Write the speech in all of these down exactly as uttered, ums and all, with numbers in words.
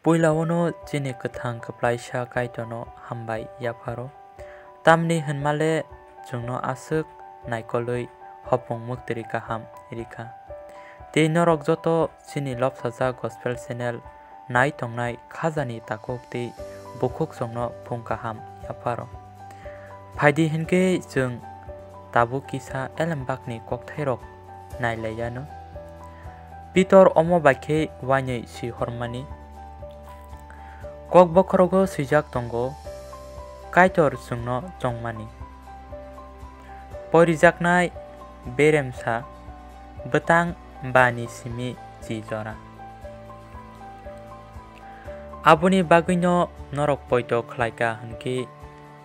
Puilao'-no chini kwthang kwplaisa Kaitorno hambai yapharo, tamni hwnmale chwngno aswk naikolwi hopung mwktwrwi kaham rikha. Tei norok joto chini lobsajak Gospel Channel nai tongnai khajani takhuk tei bukhuk chwngno phung kaham yapharo. Phaidi hinkhe chwng tabuk kisa elembakni kokthairok nailaiyano. Pitor omo bai khe uainwi swihormani, Kokbokhorogo swijak tongo, Kaitor chwngno chongmani. Porijaknai beremsa bwtang bani simi chi jora. Aboni bagwino norok poito khlaika hwnkhe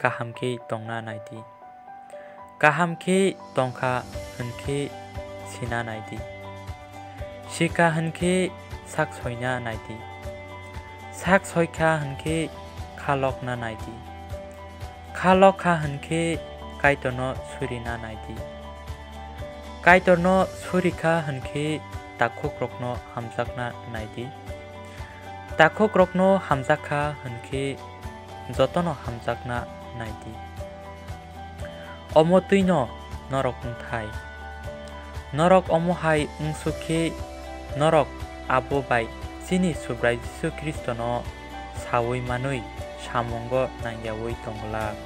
kaham khe tongna naidi. Kaham khe tongkha hwnkhe sina naidi. Sikha hwnkhe sak soina naidi. Sak soikha hwnkhe kha lokna naidi. Kha lokha hwnkhe Kaitorno surina naidi. Kaitorno surikha hwnkhe takhukrokno hamjakna naidi. Takhukrokno hamjakha hwnkhe jotono hamjakna naidi. Omo twino norok wngthai. Norok omo hai wngsuk khe norok abo bai chini Subrai Jisu Khristono saui manwi samungo nangyaui tongglak.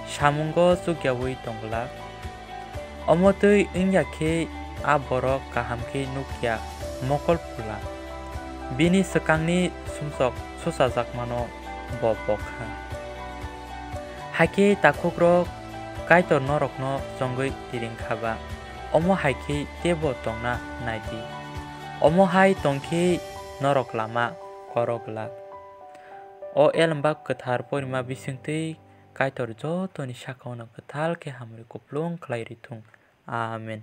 Samungo chukyaui tongglak. Omo twi wngya khe a borok kaham khe nukya mokol phula. Bini swkangni sumsok suchajakmano bo pokha. Hakhe takhukrok Kaitor norokno chongwi tiring kha ba, omo hai khe teibo tongna nai di. Omo hai tong khe norok lama koro glak. O elembak kwthar porima bising twi Kaitor jotoni sakao no kwtal khe hamrwi kupulung khlai rwi thung. Amen.